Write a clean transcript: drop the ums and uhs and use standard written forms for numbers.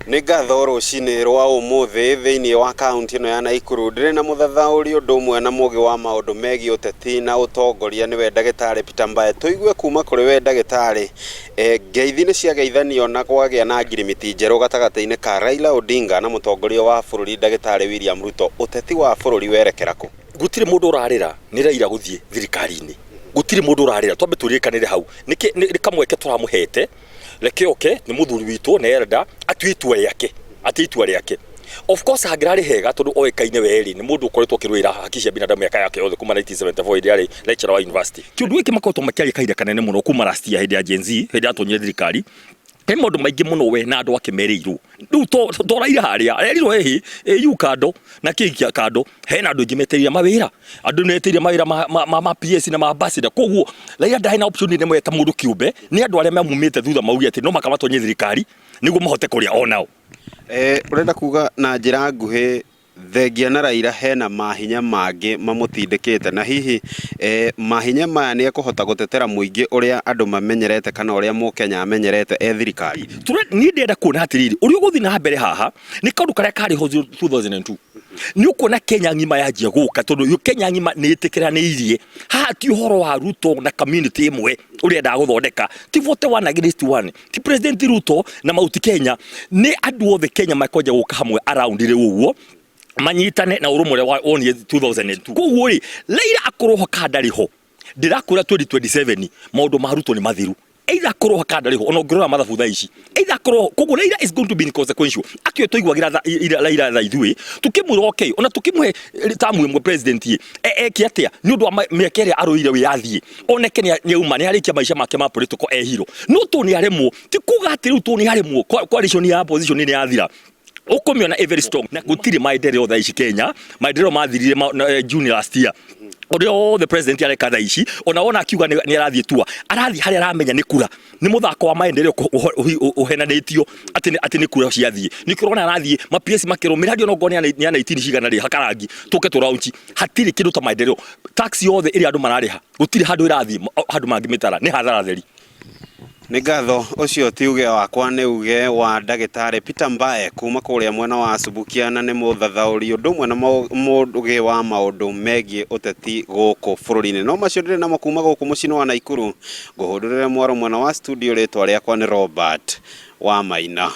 Nĩ ngatho rũcinĩ rwa ũmũthĩ thĩinĩ wa kaunti ĩno ya Naikuru ndĩrĩ na mũthathaũri ũndũ ũmwe na mũgĩ wa maũndũ megiĩ ũteti na ũtongoria nĩwe ndagĩtarĩ Peter Mbae. Tũigue kuma kũrĩ we ndagĩtarĩ, ngeithi nĩ ciageithanio na kwagĩa na ngirimiti njerũ gatagatĩ-inĩ ka Raila Odinga na mũtongoria wa bũrũri ndagĩtarĩ William Ruto. Ũteti wa bũrũri werekera kũ? Gũtirĩ mũndũ ũrarĩra nĩ Raila gũthiĩ thirikari-inĩ. Gũtirĩ mũndũ ũrarĩra, twambe tũrirĩkanĩre hau. Nĩ kamweke tũramũhete reke oke nĩ mũthuri witũ nĩ elder atue itua rĩake atue itua rĩake. Of course hangĩrarĩ hega tondũ oĩkaine we rĩ nĩ mũndũ ũkoretwo akĩrũĩra haki cia binadamu mĩaka yake yothe kuma 1974 hĩndĩ arĩ lecturer wa university. Kĩũndũ gĩkĩ makoretwo makĩaria kahinda kanene mũno kuma last year hĩndĩ ya Gen Z hĩndĩ yatonyire thirikari. He maũndũ maingĩ mũno we na andũ ake merĩirwo. Rĩu to Raila harĩa arerirwo ĩhĩ AU kando na kĩ kĩa kando hena andũ aingĩ metereire mawĩra andũ metereire mawĩra ma PS na ma ambassador. Koguo Raila ndarĩ na option ĩmwe ta mũndũ kĩũmbe, nĩ andũ arĩa mamumĩte thutha mauge atĩ no mũhaka matonye thirikari nĩguo mahote kũrĩa onao. Ũrenda kuga na njĩra nguhĩ Thengia na Raila hena mahinya mangĩ mamũtindĩkĩte na hihi mahinya maya nĩ ekũhota gũtetera mũingĩ ũrĩa andũ mamenyerete kana ũrĩa mũkenya amenyerete e thirikari? Niĩ ndĩrenda kuona atĩrĩrĩ, ũrĩa ũgũthiĩ na mbere haha nĩ kaũndũ karĩa karĩ ho 2002. Nĩ ũkuona Kenya ng'ima yanjia gũka tondũ Kenya ng'ima nĩ ĩtĩkĩranĩirie. Haha ti ũhoro wa Ruto na community ĩmwe ũrĩa endaga gũthondeka, ti 41 against 1. Ti President Ruto na Mount Kenya, nĩ andũ othe Kenya makwanja gũka hamwe around rĩu ũguo manyitane na ũrũmwe ũrĩa wonire 2002. Koguo rĩ, Raila akorwo ho kana ndarĩ ho, ndĩrakwĩra 2027 maũndũ ma Ruto nĩ mathiru. Either akorwo ho kana ndarĩ ho, ona ũngĩrora mathabu thaa ici, either akorwo ho. Koguo Raila is going to be inconsequential. Akĩo tũiguagĩra Raila tha ithuĩ, tũkĩmwĩra okay, ona tũkĩmũhe tamu ĩmwe president ĩ, eke atĩa nĩ ũndũ wa mĩaka ĩrĩa arũire wĩyathi oneke nĩ auma nĩ arĩkia maica make ma political e hero. No tondũ nĩ aremwo, ti kuga atĩ rĩu tondũ nĩ aremwo coalition ya opposition nĩ yathira. Ũkũmĩona ĩ very strong. Na gũtirĩ maendeleo thaa ici Kenya, maendeleo mathirire June last year. Ũrĩa wothe president areka thaa ici, ona wona akiuga nĩ arathiĩ tua, arathiĩ harĩa aramenya nĩ kura. Nĩ mũthako wa maendeleo ũhenanĩtio atĩ nĩ kura ciathiĩ. Nĩkĩo ũrona arathiĩ ma PS makerwo mĩradi onokorwo nĩ ya 19 cigana rĩ hakarangi tũke tũ launch. Hatirĩ kĩndũ ta maendeleo. Tax yothe ĩrĩa andũ mararĩha gũtirĩ handũ ĩrathiĩ handũ mangĩmĩtara nĩ hathara theri. Nĩ ngatho, ũcio ti uge wakwa nĩ uge wa ndagĩtarĩ Peter Mbae kuma kũrĩa mwena wa Subukia na nĩ mũthathaũri ũndũ ũmwe na mũgĩ wa maũndũ megiĩ ũteti gũkũ bũrũri-inĩ. No macio ndĩrĩ namo kuma gũkũ mũciĩ-inĩ wa Naikuru, ngũhũndũrĩre mwaro mwena wa studio rĩtwa rĩakwa nĩ Robert Wamaina.